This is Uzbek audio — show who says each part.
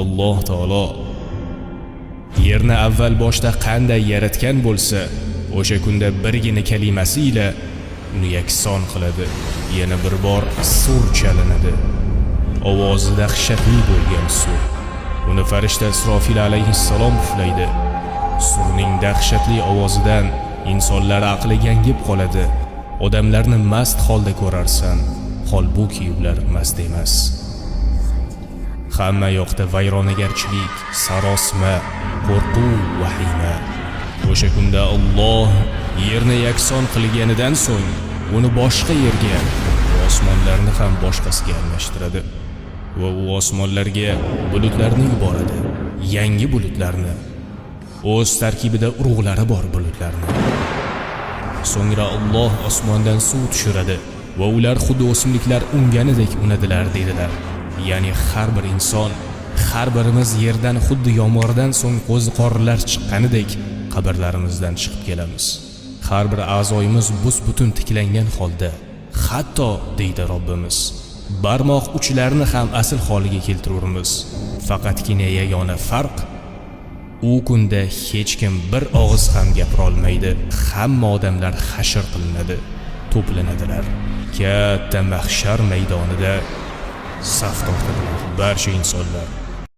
Speaker 1: Alloh taolo yerni avval boshda qanday yaratgan bo'lsa, o'sha kunda birgina kalimasi ila uni yakson qiladi. Yana bir bor sur chalinadi. Ovozi dahshatli bo'lgan sur. Uni farishta Isrofil alayhissalom puflaydi. Surning dahshatli ovozidan insonlar aqli gangib qoladi. Odamlarni mast holda ko'rarsan, holbuki ular mast emas. Hamma yoqda vayronagarchilik, sarosma, qo'rquv, vahima. O'sha kunda Alloh yerni yakson qilganidan so'ng uni boshqa yerga va osmonlarni ham boshqasiga almashtiradi. Va u osmonlarga bulutlarni yuboradi, yangi bulutlarni. O'z tarkibida urug'lari bor bulutlarni. So'ngra Alloh osmondan suv tushiradi va ular xuddi o'simliklar unganidek unadilar, dedilar. Ya'ni har bir inson, har birimiz yerdan xuddi yomg'irdan so'ng qo'ziqorinlar chiqqanidek qabrlarimizdan chiqib kelamiz. Har bir a'zoyimiz bus-butun tiklangan holda, hatto, deydi Robbimiz, barmoq uchlarini ham asl holiga keltirurmiz. Faqatgina yagona farq, u kunda hech kim bir og'iz ham gapira olmaydi. Hamma odamlar hashr qilinadi, to'planadilar. Katta mahshar maydonida saf tortadilar barcha insonlar.